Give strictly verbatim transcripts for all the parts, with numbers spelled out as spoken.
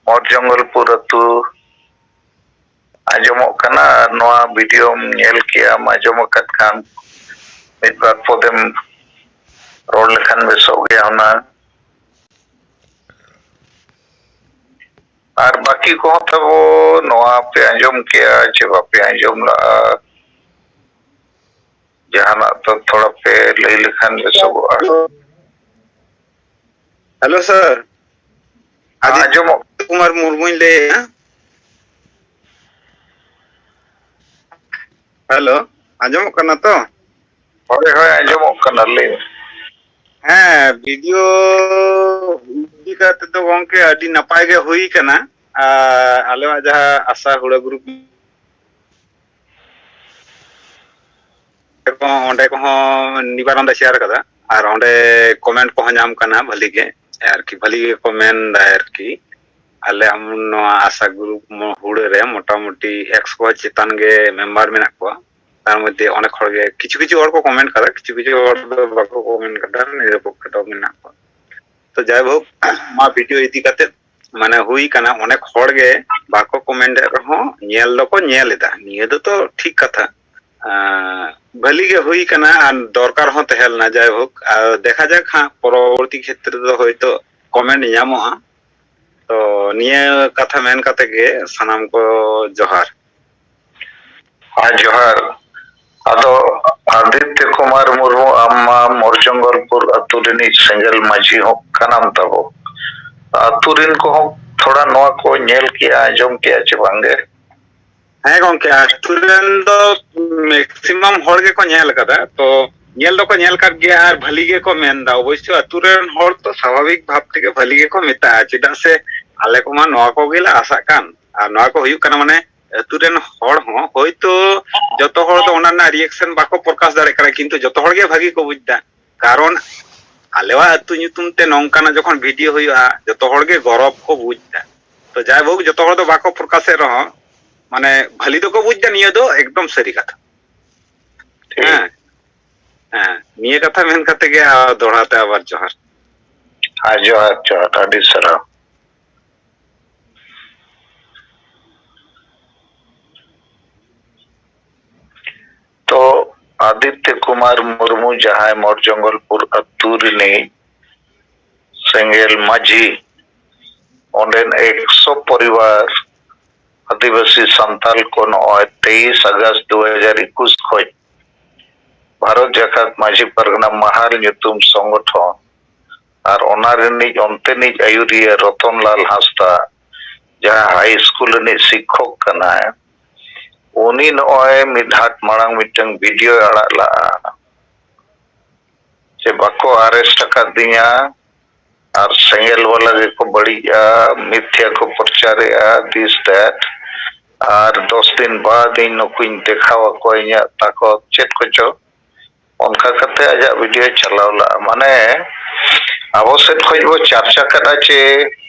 ᱢᱚᱨ ᱡᱚᱝᱜᱚᱞᱯᱩᱨ ᱟᱹᱛᱩ ᱟᱸᱡᱚᱢᱚᱜ ᱠᱟᱱᱟ᱾ ᱟᱨ ᱱᱚᱣᱟ ᱵᱷᱤᱰᱤᱭᱳᱢ ᱧᱮᱞ ᱠᱮᱜᱼᱟᱢ, ᱟᱸᱡᱚᱢ ᱟᱠᱟᱫ ᱠᱷᱟᱱ ᱢᱤᱫ ᱵᱟᱨ ᱯᱚᱫᱮᱢ ᱨᱚᱲ ᱞᱮᱠᱷᱟᱱ ᱵᱮᱥᱚᱜ ᱜᱮᱭᱟ ᱦᱩᱱᱟᱹᱝ᱾ ᱟᱨ ᱵᱟᱹᱠᱤ ᱠᱚᱦᱚᱸ ᱛᱟᱵᱚ ᱱᱚᱣᱟ ᱯᱮ ᱟᱸᱡᱚᱢ ᱠᱮᱜᱼᱟ ᱪᱮ ᱵᱟᱯᱮ ᱟᱸᱡᱚᱢ ᱞᱟᱜᱼᱟ? ᱡᱟᱦᱟᱱᱟᱜ ᱛᱚ ᱛᱷᱚᱲᱟ ᱯᱮ ᱞᱟᱹᱭ ᱞᱮᱠᱷᱟᱱ ᱵᱮᱥᱚᱜᱚᱜᱼᱟ᱾ ᱦᱮᱞᱳ ᱥᱟᱨ, ᱟᱫᱤᱛᱭᱚ ᱟᱸᱡᱚᱢᱚᱜ ᱠᱩᱢᱟᱨ ᱢᱩᱨᱢᱩᱧ ᱞᱟᱹᱭᱮᱫᱼᱟ᱾ ᱦᱮᱞᱳ, ᱟᱸᱡᱚᱢᱚᱜ ᱠᱟᱱᱟ ᱛᱚ? ᱦᱳᱭ, ᱦᱳᱭ, ᱟᱸᱡᱚᱢᱚᱜ ᱠᱟᱱᱟ, ᱞᱟᱹᱭ ᱢᱮ᱾ ᱦᱮᱸ, ᱵᱷᱤᱰᱤᱭᱳ ᱤᱫᱤ ᱠᱟᱛᱮ ᱫᱚ ᱜᱚᱝᱠᱮ ᱟᱹᱰᱤ ᱱᱟᱯᱟᱭ ᱜᱮ ᱦᱩᱭ ᱠᱟᱱᱟ᱾ ᱟᱨ ᱟᱞᱮᱭᱟᱜ ᱡᱟᱦᱟᱸ ᱟᱥᱟ ᱦᱩᱲᱟᱹ ᱜᱨᱩᱯ ᱠᱚ, ᱚᱸᱰᱮ ᱠᱚᱦᱚᱸ ᱱᱤᱵᱟᱨᱚᱱ ᱫᱚ ᱥᱮᱭᱟᱨ ᱠᱟᱫᱟ, ᱟᱨ ᱚᱸᱰᱮ ᱠᱚᱢᱮᱱᱴ ᱠᱚᱦᱚᱸ ᱧᱟᱢ ᱠᱟᱱᱟ ᱵᱷᱟᱹᱞᱤ ᱜᱮ, ᱟᱨᱠᱤ ᱵᱷᱟᱹᱞᱤ ᱜᱮᱠᱚ ᱢᱮᱱ ᱫᱟ ᱟᱨᱠᱤ᱾ ᱟᱞᱮ ᱟᱢ ᱱᱚᱣᱟ ᱟᱥᱟ ᱜᱨᱩᱯ ᱢᱚ-, ᱦᱩᱲᱟᱹ ᱨᱮ ᱢᱚᱴᱟᱢᱩᱴᱤ ᱮᱠᱥᱚ ᱪᱮᱛᱟᱱ ᱜᱮ ᱢᱮᱢᱵᱟᱨ ᱢᱮᱱᱟᱜ ᱠᱚᱣᱟ᱾ ᱛᱟᱨ ᱢᱚᱫᱽᱫᱷᱮ ᱚᱱᱮᱠ ᱦᱚᱲ ᱜᱮ, ᱠᱤᱪᱷᱩ ᱠᱤᱪᱷᱩ ᱦᱚᱲ ᱠᱚ ᱠᱚᱢᱮᱱᱴ ᱠᱟᱫᱟ, ᱠᱤᱪᱷᱩ ᱠᱤᱪᱷᱩ ᱦᱚᱲ ᱫᱚ ᱵᱟᱠᱚ ᱠᱚᱢᱮᱱᱴ ᱠᱟᱫᱟ, ᱱᱤᱨᱟᱯᱚᱠᱠᱷᱚ ᱢᱮᱱᱟᱜ ᱠᱚᱣᱟ᱾ ᱛᱚ ᱡᱟᱭᱦᱳᱠ, ᱱᱚᱣᱟ ᱵᱷᱤᱰᱤᱭᱳ ᱤᱫᱤ ᱠᱟᱛᱮ ᱢᱟᱱᱮ ᱦᱩᱭ ᱠᱟᱱᱟ, ᱚᱱᱮᱠ ᱦᱚᱲ ᱜᱮ ᱵᱟᱠᱚ ᱠᱚᱢᱮᱱᱴ ᱮᱫ ᱨᱮᱦᱚᱸ ᱧᱮᱞ ᱫᱚᱠᱚ ᱧᱮᱞ ᱮᱫᱟ, ᱱᱤᱭᱟᱹ ᱫᱚ ᱛᱚ ᱴᱷᱤᱠ ᱠᱟᱛᱷᱟ᱾ ᱟᱸ, ᱵᱷᱟᱹᱞᱤ ᱜᱮ ᱦᱩᱭ ᱠᱟᱱᱟ ᱟᱨ ᱫᱚᱨᱠᱟᱨ ᱦᱚᱸ ᱛᱟᱦᱮᱸ ᱞᱮᱱᱟ᱾ ᱡᱟᱭᱦᱳᱠ, ᱟᱨ ᱫᱮᱠᱷᱟ ᱡᱟᱠ ᱦᱟᱸᱜ ᱯᱚᱨᱚᱵᱚᱨᱛᱤ ᱠᱷᱮᱛᱨᱮ ᱫᱚ ᱦᱚᱭᱛᱳ ᱠᱚᱢᱮᱱᱴ ᱧᱟᱢᱚᱜᱼᱟ᱾ ᱛᱚ ᱱᱤᱭᱟᱹ ᱠᱟᱛᱷᱟ ᱢᱮᱱ ᱠᱟᱛᱮ ᱜᱮ ᱥᱟᱱᱟᱢ ᱠᱚ ᱡᱚᱦᱟᱨ᱾ ᱦᱮᱸ, ᱡᱚᱦᱟᱨ᱾ ᱟᱫᱚ ᱟᱫᱤᱛᱭᱚ ᱠᱩᱢᱟᱨ ᱢᱩᱨᱢᱩ, ᱟᱢ ᱢᱟ ᱢᱚᱨᱡᱚᱝᱜᱚᱞᱯᱩᱨ ᱟᱹᱛᱩ ᱨᱤᱱᱤᱡ ᱥᱮᱸᱜᱮᱞ ᱢᱟᱹᱡᱷᱤ ᱦᱚᱸ ᱠᱟᱱᱟᱢ ᱛᱟᱵᱚ᱾ ᱟᱹᱛᱩ ᱨᱤᱱ ᱠᱚᱦᱚᱸ ᱛᱷᱚᱲᱟ ᱱᱚᱣᱟ ᱠᱚ ᱧᱮᱞ ᱠᱮᱜᱼᱟ, ᱟᱸᱡᱚᱢ ᱠᱮᱜᱼᱟ ᱪᱮ ᱵᱟᱝᱜᱮ? ᱦᱮᱸ ᱜᱚᱝᱠᱮ, ᱟᱹᱛᱩ ᱨᱮᱱ ᱫᱚ ᱢᱮᱠᱥᱤᱢᱟᱢ ᱦᱚᱲ ᱜᱮᱠᱚ ᱧᱮᱞ ᱠᱟᱫᱟ᱾ ᱛᱚ ᱧᱮᱞ ᱫᱚᱠᱚ ᱧᱮᱞ ᱠᱟᱫ ᱜᱮᱭᱟ ᱟᱨ ᱵᱷᱟᱹᱞᱤ ᱜᱮᱠᱚ ᱢᱮᱱ ᱫᱟ᱾ ᱚᱵᱚᱥᱥᱚ ᱟᱹᱛᱩ ᱨᱮᱱ ᱦᱚᱲ ᱛᱚ ᱥᱟᱵᱷᱟᱵᱤᱠ ᱵᱷᱟᱵ ᱛᱮᱜᱮ ᱵᱷᱟᱹᱞᱤ ᱜᱮᱠᱚ ᱢᱮᱛᱟᱜᱼᱟ, ᱪᱮᱫᱟᱜ ᱥᱮ ᱟᱞᱮ ᱠᱚᱢᱟ ᱱᱚᱣᱟ ᱠᱚᱜᱮᱞᱮ ᱟᱥᱟᱜ ᱠᱟᱱ᱾ ᱟᱨ ᱱᱚᱣᱟ ᱠᱚ ᱦᱩᱭᱩᱜ ᱠᱟᱱᱟ, ᱢᱟᱱᱮ ᱟᱹᱛᱩ ᱨᱮᱱ ᱦᱚᱲ ᱦᱚᱸ ᱦᱳᱭᱛᱳ ᱡᱚᱛᱚ ᱦᱚᱲ ᱫᱚ ᱚᱱᱟ ᱨᱮᱱᱟᱜ ᱨᱤᱭᱮᱠᱥᱚᱱ ᱵᱟᱠᱚ ᱯᱨᱚᱠᱟᱥ ᱫᱟᱲᱮᱭᱟᱜ ᱠᱟᱱᱟ, ᱠᱤᱱᱛᱩ ᱡᱚᱛᱚ ᱦᱚᱲ ᱜᱮ ᱵᱷᱟᱹᱜᱤ ᱠᱚ ᱵᱩᱡᱽ ᱫᱟ᱾ ᱠᱟᱨᱚᱱ ᱟᱞᱮᱣᱟᱜ ᱟᱹᱛᱩ ᱧᱩᱛᱩᱢ ᱛᱮ ᱱᱚᱝᱠᱟᱱᱟᱜ ᱡᱚᱠᱷᱚᱱ ᱵᱷᱤᱰᱤᱭᱳ ᱦᱩᱭᱩᱜᱼᱟ, ᱡᱚᱛᱚ ᱦᱚᱲ ᱜᱮ ᱜᱚᱨᱚᱵᱽ ᱠᱚ ᱵᱩᱡᱽ ᱫᱟ᱾ ᱛᱚ ᱡᱟᱭᱦᱳᱠ, ᱡᱚᱛᱚ ᱦᱚᱲ ᱫᱚ ᱵᱟᱠᱚ ᱯᱨᱚᱠᱟᱥᱮᱫ ᱨᱮᱦᱚᱸ, ᱢᱟᱱᱮ ᱵᱷᱟᱹᱞᱤ ᱫᱚᱠᱚ ᱵᱩᱡᱽ ᱫᱟ, ᱱᱤᱭᱟᱹ ᱫᱚ ᱮᱠᱫᱚᱢ ᱥᱟᱹᱨᱤ ᱠᱟᱛᱷᱟ᱾ ᱴᱷᱤᱠ᱾ ᱦᱮᱸ, ᱦᱮᱸ, ᱱᱤᱭᱟᱹ ᱠᱟᱛᱷᱟ ᱢᱮᱱ ᱠᱟᱛᱮ ᱜᱮ ᱟᱨ ᱫᱚᱦᱲᱟ ᱛᱮ ᱟᱵᱟᱨ ᱡᱚᱦᱟᱨ᱾ ᱦᱮᱸ, ᱡᱚᱦᱟᱨ, ᱡᱚᱦᱟᱨ, ᱟᱹᱰᱤ ᱥᱟᱨᱦᱟᱣ᱾ ᱟᱫᱤᱛᱭᱚ ᱠᱩᱢᱟᱨ ᱢᱩᱨᱢᱩ, ᱡᱟᱦᱟᱸᱭ ᱢᱚᱨ ᱡᱚᱝᱜᱚᱞᱯᱩᱨ ᱟᱹᱛᱩ ᱨᱤᱱᱤᱡ ᱥᱮᱸᱜᱮᱞ ᱢᱟᱹᱡᱷᱤ, ᱚᱸᱰᱮᱱ ᱮᱠᱥᱚ ᱯᱚᱨᱤᱵᱟᱨ ᱟᱹᱫᱤᱵᱟᱹᱥᱤ ᱥᱟᱱᱛᱟᱞ ᱠᱚ ᱱᱚᱜᱼᱚᱭ ᱛᱮᱭᱤᱥ ᱟᱜᱚᱥᱴ ᱫᱩ ᱦᱟᱡᱟᱨ ᱮᱠᱩᱥ ᱠᱷᱚᱱ ᱵᱷᱟᱨᱚᱛ ᱡᱟᱠᱟᱛ ᱢᱟᱹᱡᱷᱤ ᱯᱟᱨᱜᱟᱱᱟ ᱢᱟᱦᱟᱞ ᱧᱩᱛᱩᱢ ᱥᱚᱝᱜᱚᱴᱷᱚᱱ ᱟᱨ ᱚᱱᱟ ᱨᱤᱱᱤᱡ ᱚᱱᱛᱮᱱᱤᱡ ᱟᱹᱭᱩᱨᱤᱭᱟᱹ ᱨᱚᱛᱚᱱᱞᱟᱞ ᱦᱟᱸᱥᱫᱟ, ᱡᱟᱦᱟᱸᱭ ᱦᱟᱭ ᱥᱠᱩᱞ ᱨᱤᱱᱤᱡ ᱥᱤᱠᱠᱷᱚᱠ ᱠᱟᱱᱟᱭ, ᱩᱱᱤ ᱱᱚᱜᱼᱚᱭ ᱢᱤᱫ ᱦᱟᱴ ᱢᱟᱲᱟᱝ ᱢᱤᱫᱴᱟᱝ ᱵᱷᱤᱰᱤᱭᱳᱭ ᱟᱲᱟᱜ ᱞᱟᱜᱼᱟ᱾ ᱪᱮ ᱵᱟᱠᱚ ᱟᱨᱮᱥᱴ ᱟᱠᱟᱫᱤᱧᱟ ᱟᱨ ᱥᱮᱸᱜᱮᱞ ᱵᱟᱞᱟ ᱜᱮᱠᱚ ᱵᱟᱹᱲᱤᱡᱼᱟ, ᱢᱤᱛᱷᱭᱟ ᱠᱚ ᱯᱨᱚᱪᱟᱨᱮᱜᱼᱟ, this that, ᱟᱨ ᱫᱚᱥ ᱫᱤᱱ ᱵᱟᱫ ᱤᱧ ᱱᱩᱠᱩᱧ ᱫᱮᱠᱷᱟᱣ ᱟᱠᱚᱣᱟ ᱤᱧᱟᱹᱜ ᱛᱟᱠᱚᱛ ᱪᱮᱫ ᱠᱚᱪᱚ, ᱚᱱᱠᱟ ᱠᱟᱛᱮ ᱟᱡᱟᱜ ᱵᱷᱤᱰᱤᱭᱳᱭ ᱪᱟᱞᱟᱣ ᱞᱟᱜᱼᱟ᱾ ᱢᱟᱱᱮ ᱟᱵᱚ ᱥᱮᱫ ᱠᱷᱚᱱ ᱵᱚ ᱪᱟᱨᱪᱟ ᱠᱟᱫᱟ ᱪᱮ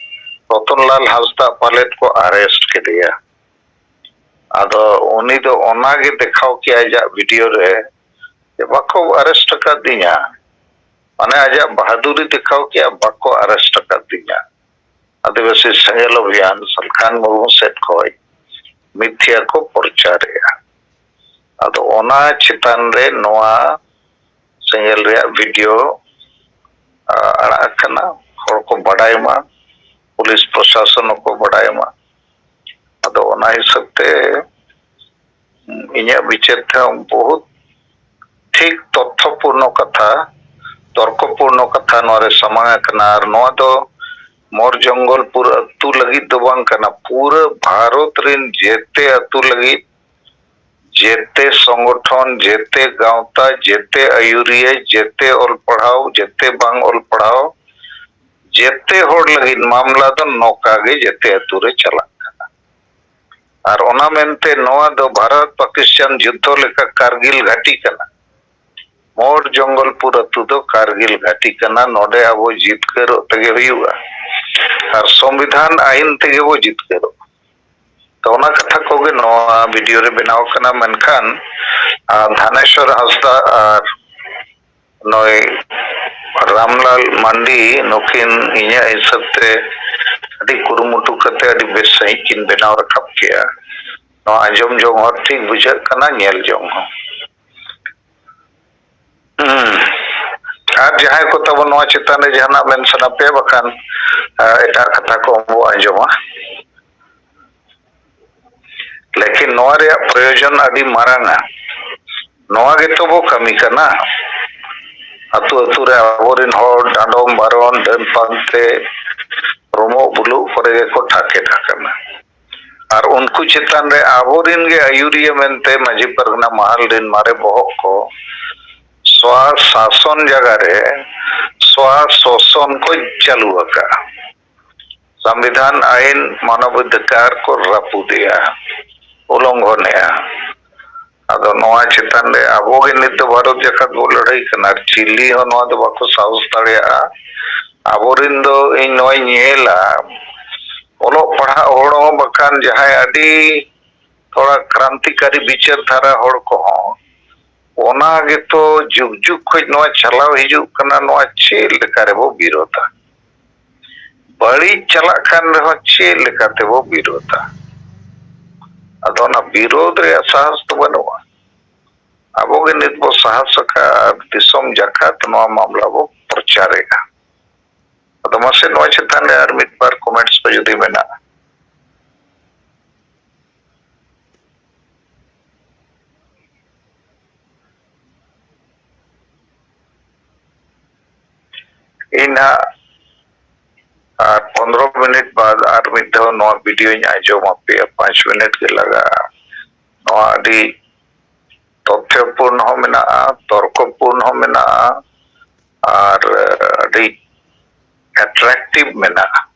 ᱨᱚᱛᱚᱱᱞᱟᱞ ᱦᱟᱸᱥᱫᱟ ᱯᱟᱞᱮᱫ ᱠᱚ ᱟᱨᱮᱥᱴ ᱠᱮᱫᱮᱭᱟ᱾ ᱟᱫᱚ ᱩᱱᱤ ᱫᱚ ᱚᱱᱟᱜᱮ ᱫᱮᱠᱷᱟᱣ ᱠᱮᱜᱼᱟ ᱟᱡᱟᱜ ᱵᱷᱤᱰᱤᱭᱳ ᱨᱮ ᱡᱮ ᱵᱟᱠᱚ ᱟᱨᱮᱥᱴ ᱟᱠᱟᱫᱤᱧᱟ, ᱢᱟᱱᱮ ᱟᱡᱟᱜ ᱵᱟᱦᱟᱫᱩᱨᱤ ᱫᱮᱠᱷᱟᱣ ᱠᱮᱜᱼᱟ, ᱵᱟᱠᱚ ᱟᱨᱮᱥᱴ ᱟᱠᱟᱫᱤᱧᱟ᱾ ᱟᱹᱫᱤᱵᱟᱹᱥᱤ ᱥᱮᱸᱜᱮᱞ ᱚᱵᱷᱤᱭᱟᱱ ᱥᱟᱞᱠᱷᱟᱱ ᱢᱩᱨᱢᱩ ᱥᱮᱫ ᱠᱷᱚᱱ ᱢᱤᱛᱷᱭᱟ ᱠᱚ ᱯᱨᱚᱪᱟᱨᱮᱜᱼᱟ᱾ ᱟᱫᱚ ᱚᱱᱟ ᱪᱮᱛᱟᱱ ᱨᱮ ᱱᱚᱣᱟ ᱥᱮᱸᱜᱮᱞ ᱨᱮᱭᱟᱜ ᱵᱷᱤᱰᱤᱭᱳ, ᱟ, ᱟᱲᱟᱜ ᱟᱠᱟᱱᱟ, ᱦᱚᱲ ᱠᱚ ᱵᱟᱰᱟᱭ ᱢᱟ, ᱯᱩᱞᱤᱥ ᱯᱨᱚᱥᱟᱥᱚᱱ ᱦᱚᱸᱠᱚ ᱵᱟᱰᱟᱭ ᱢᱟ᱾ ᱟᱫᱚ ᱚᱱᱟ ᱦᱤᱥᱟᱹᱵ ᱛᱮ ᱤᱧᱟᱹᱜ ᱵᱤᱪᱟᱹᱨ ᱛᱮᱦᱚᱸ ᱵᱚᱦᱩᱛ ᱴᱷᱤᱠ ᱛᱚᱛᱛᱷᱚᱯᱩᱨᱱᱚ ᱠᱟᱛᱷᱟ, ᱛᱚᱨᱠᱚᱯᱩᱨᱱᱚ ᱠᱟᱛᱷᱟ ᱱᱚᱣᱟ ᱨᱮ ᱥᱟᱢᱟᱝ ᱟᱠᱟᱱᱟ᱾ ᱟᱨ ᱱᱚᱣᱟ ᱫᱚ ᱢᱚᱨ ᱡᱚᱝᱜᱚᱞᱯᱩᱨ ᱟᱹᱛᱩ ᱞᱟᱹᱜᱤᱫ ᱫᱚ ᱵᱟᱝ ᱠᱟᱱᱟ, ᱯᱩᱨᱟᱹ ᱵᱷᱟᱨᱚᱛ ᱨᱮᱱ ᱡᱮᱛᱮ ᱟᱹᱛᱩ ᱞᱟᱹᱜᱤᱫ, ᱡᱮᱛᱮ ᱥᱚᱝᱜᱚᱴᱷᱚᱱ, ᱡᱮᱛᱮ ᱜᱟᱶᱛᱟ, ᱡᱮᱛᱮ ᱟᱹᱭᱩᱨᱤᱭᱟᱹ, ᱡᱮᱛᱮ ᱚᱞ ᱯᱟᱲᱦᱟᱣ, ᱡᱮᱛᱮ ᱵᱟᱝ ᱚᱞ ᱯᱟᱲᱦᱟᱣ, ᱡᱮᱛᱮ ᱦᱚᱲ ᱞᱟᱹᱜᱤᱫ ᱢᱟᱢᱞᱟ ᱫᱚ ᱱᱚᱝᱠᱟ ᱜᱮ ᱡᱮᱛᱮ ᱟᱹᱛᱩ ᱨᱮ ᱪᱟᱞᱟᱜ ᱠᱟᱱᱟ᱾ ᱟᱨ ᱚᱱᱟ ᱢᱮᱱᱛᱮ ᱱᱚᱣᱟ ᱫᱚ ᱵᱷᱟᱨᱚᱛ ᱯᱟᱠᱤᱥᱛᱟᱱ ᱡᱩᱫᱽᱫᱷᱚ ᱞᱮᱠᱟ ᱠᱟᱨᱜᱤᱞ ᱜᱷᱟᱹᱴᱤ ᱠᱟᱱᱟ᱾ ᱢᱚᱨ ᱡᱚᱝᱜᱚᱞᱯᱩᱨ ᱟᱹᱛᱩ ᱫᱚ ᱠᱟᱨᱜᱤᱞ ᱜᱷᱟᱹᱴᱤ ᱠᱟᱱᱟ᱾ ᱱᱚᱰᱮ ᱟᱵᱚ ᱡᱤᱛᱠᱟᱹᱨᱚᱜ ᱛᱮᱜᱮ ᱦᱩᱭᱩᱜᱼᱟ ᱟᱨ ᱥᱚᱝᱵᱤᱫᱷᱟᱱ ᱟᱹᱭᱤᱱ ᱛᱮᱜᱮ ᱵᱚ ᱡᱤᱛᱠᱟᱹᱨᱚᱜᱼᱟ᱾ ᱛᱚ ᱚᱱᱟ ᱠᱟᱛᱷᱟ ᱠᱚᱜᱮ ᱱᱚᱣᱟ ᱵᱷᱤᱰᱤᱭᱳ ᱨᱮ ᱵᱮᱱᱟᱣ ᱠᱟᱱᱟ᱾ ᱢᱮᱱᱠᱷᱟᱱ, ᱟᱨ, ᱫᱷᱟᱱᱮᱥᱣᱚᱨ ᱦᱟᱸᱥᱫᱟ ᱟᱨ ᱱᱩᱭ ᱨᱟᱢᱞᱟᱞ ᱢᱟᱱᱰᱤ ᱱᱩᱠᱤᱱ ᱤᱧᱟᱹᱜ ᱦᱤᱥᱟᱹᱵ ᱛᱮ ᱟᱹᱰᱤ ᱠᱩᱨᱩᱢᱩᱴᱩ ᱠᱟᱛᱮ ᱟᱹᱰᱤ ᱵᱮᱥ ᱥᱟᱺᱦᱤᱡ ᱠᱤᱱ ᱵᱮᱱᱟᱣ ᱨᱟᱠᱟᱵ ᱠᱮᱜᱼᱟ᱾ ᱱᱚᱣᱟ ᱟᱸᱡᱚᱢ ᱡᱚᱝ ᱦᱚᱸ ᱴᱷᱤᱠ ᱵᱩᱡᱷᱟᱹᱜ ᱠᱟᱱᱟ, ᱧᱮᱞ ᱡᱚᱝ ᱦᱚᱸ᱾ ᱡᱟᱦᱟᱸᱭ ᱠᱚ ᱛᱟᱵᱚᱱ ᱱᱚᱣᱟ ᱪᱮᱛᱟᱱ ᱨᱮ ᱡᱟᱦᱟᱱᱟᱜ ᱢᱮᱱ ᱥᱟᱱᱟ ᱯᱮᱭᱟ, ᱵᱟᱠᱷᱟᱱ, ᱟ, ᱮᱴᱟᱜ ᱠᱟᱛᱷᱟ ᱠᱚ ᱵᱚ ᱟᱸᱡᱚᱢᱟ᱾ ᱞᱮᱠᱤᱱ ᱱᱚᱣᱟ ᱨᱮᱭᱟᱜ ᱯᱨᱚᱭᱳᱡᱚᱱ ᱟᱹᱰᱤ ᱢᱟᱨᱟᱝᱟ᱾ ᱱᱚᱣᱟ ᱜᱮᱛᱚ ᱵᱚ ᱠᱟᱹᱢᱤ ᱠᱟᱱᱟ᱾ ᱟᱹᱛᱩ ᱟᱹᱛᱩ ᱨᱮ ᱟᱵᱚᱨᱮᱱ ᱦᱚᱲ ᱰᱟᱸᱰᱚᱢ ᱵᱟᱨᱚᱱ, ᱰᱟᱹᱱ ᱯᱟᱱᱛᱮ, ᱨᱩᱢᱩᱜ ᱵᱩᱞᱩᱜ ᱠᱚᱨᱮ ᱜᱮᱠᱚ ᱴᱷᱟᱠᱮᱫ ᱟᱠᱟᱱᱟ᱾ ᱟᱨ ᱩᱱᱠᱩ ᱪᱮᱛᱟᱱ ᱨᱮ ᱟᱵᱚᱨᱮᱱ ᱜᱮ ᱟᱹᱭᱩᱨᱤᱭᱟᱹ ᱢᱮᱱᱛᱮ ᱢᱟᱹᱡᱷᱤ ᱯᱟᱨᱜᱟᱱᱟ ᱢᱟᱦᱟᱞ ᱨᱮᱱ ᱢᱟᱨᱮ ᱵᱚᱦᱚᱜ ᱠᱚ ᱥᱚᱣᱟ ᱥᱟᱥᱚᱱ ᱡᱟᱭᱜᱟ ᱨᱮ ᱥᱚᱣᱟ ᱥᱚᱥᱚᱱ ᱠᱚ ᱪᱟᱹᱞᱩ ᱟᱠᱟᱫᱼᱟ᱾ ᱥᱚᱝᱵᱤᱫᱷᱟᱱ, ᱟᱹᱭᱤᱱ, ᱢᱟᱱᱚᱵ ᱚᱫᱷᱤᱠᱟᱨ ᱠᱚ ᱨᱟᱹᱯᱩᱫᱮᱜᱼᱟ, ᱩᱞᱚᱝᱜᱷᱚᱱᱮᱜᱼᱟ᱾ ᱟᱫᱚ ᱱᱚᱣᱟ ᱪᱮᱛᱟᱱ ᱨᱮ ᱟᱵᱚ ᱜᱮ ᱱᱤᱛ ᱫᱚ ᱵᱷᱟᱨᱚᱛ ᱡᱟᱠᱟᱛ ᱵᱚ ᱞᱟᱹᱲᱦᱟᱹᱭ ᱠᱟᱱᱟ, ᱟᱨ ᱪᱤᱞᱤ ᱦᱚᱸ ᱱᱚᱣᱟ ᱫᱚ ᱵᱟᱠᱚ ᱥᱟᱦᱚᱥ ᱫᱟᱲᱮᱭᱟᱜᱼᱟ᱾ ᱟᱵᱚᱨᱮᱱ ᱫᱚ ᱤᱧ ᱱᱚᱣᱟᱧ ᱧᱮᱞᱟ, ᱚᱞᱚᱜ ᱯᱟᱲᱦᱟᱜ ᱦᱚᱲ ᱦᱚᱸ ᱵᱟᱠᱷᱟᱱ ᱡᱟᱦᱟᱸᱭ ᱟᱹᱰᱤ ᱛᱷᱚᱲᱟ ᱠᱨᱟᱱᱛᱤᱠᱟᱨᱤ ᱵᱤᱪᱟᱹᱨ ᱫᱷᱟᱨᱟ ᱦᱚᱲ ᱠᱚᱦᱚᱸ ᱚᱱᱟ ᱜᱮᱛᱚ ᱡᱩᱜᱽ ᱡᱩᱜᱽ ᱠᱷᱚᱱ ᱱᱚᱣᱟ ᱪᱟᱞᱟᱣ ᱦᱤᱡᱩᱜ ᱠᱟᱱᱟ᱾ ᱱᱚᱣᱟ ᱪᱮᱫ ᱞᱮᱠᱟ ᱨᱮᱵᱚ ᱵᱤᱨᱳᱫᱟ? ᱵᱟᱹᱲᱤᱡ ᱪᱟᱞᱟᱜ ᱠᱟᱱ ᱨᱮᱦᱚᱸ ᱪᱮᱫ ᱞᱮᱠᱟ ᱛᱮᱵᱚ ᱵᱤᱨᱳᱫᱟ? ᱟᱫᱚ ᱚᱱᱟ ᱵᱤᱨᱳᱫ ᱨᱮᱭᱟᱜ ᱥᱟᱦᱚᱥ ᱫᱚ ᱵᱟᱹᱱᱩᱜᱼᱟ᱾ ᱟᱵᱚ ᱜᱮ ᱱᱤᱛ ᱵᱚ ᱥᱟᱦᱚᱥ ᱟᱠᱟᱫ ᱟᱨ ᱫᱤᱥᱚᱢ ᱡᱟᱠᱟᱛ ᱱᱚᱣᱟ ᱢᱟᱢᱞᱟ ᱵᱚ ᱯᱨᱚᱪᱟᱨᱮᱜᱼᱟ᱾ ᱟᱫᱚ ᱢᱟᱥᱮ ᱱᱚᱣᱟ ᱪᱮᱛᱟᱱ ᱨᱮ ᱟᱨ ᱢᱤᱫ ᱵᱟᱨ ᱠᱚᱢᱮᱱᱴᱥ ᱠᱚ ᱡᱩᱫᱤ ᱢᱮᱱᱟᱜᱼᱟ᱾ ᱤᱧ ᱦᱟᱸᱜ ᱟᱨ ᱯᱚᱱᱨᱚ ᱢᱤᱱᱤᱴ ᱵᱟᱫ ᱟᱨ ᱢᱤᱫ ᱫᱷᱟᱣ ᱱᱚᱣᱟ ᱵᱷᱤᱰᱤᱭᱳᱧ ᱟᱸᱡᱚᱢ ᱟᱯᱮᱭᱟ, ᱯᱟᱸᱪ ᱢᱤᱱᱤᱴ ᱜᱮ ᱞᱟᱜᱟᱜᱼᱟ᱾ ᱱᱚᱣᱟ ᱟᱹᱰᱤ ᱛᱚᱛᱛᱷᱚᱯᱩᱨᱱ ᱦᱚᱸ ᱢᱮᱱᱟᱜᱼᱟ, ᱛᱚᱨᱠᱚᱯᱩᱨᱱ ᱦᱚᱸ ᱢᱮᱱᱟᱜᱼᱟ, ᱟᱨ ᱟᱹᱰᱤ ᱮᱴᱨᱟᱠᱴᱤᱵᱷ ᱢᱮᱱᱟᱜᱼᱟ᱾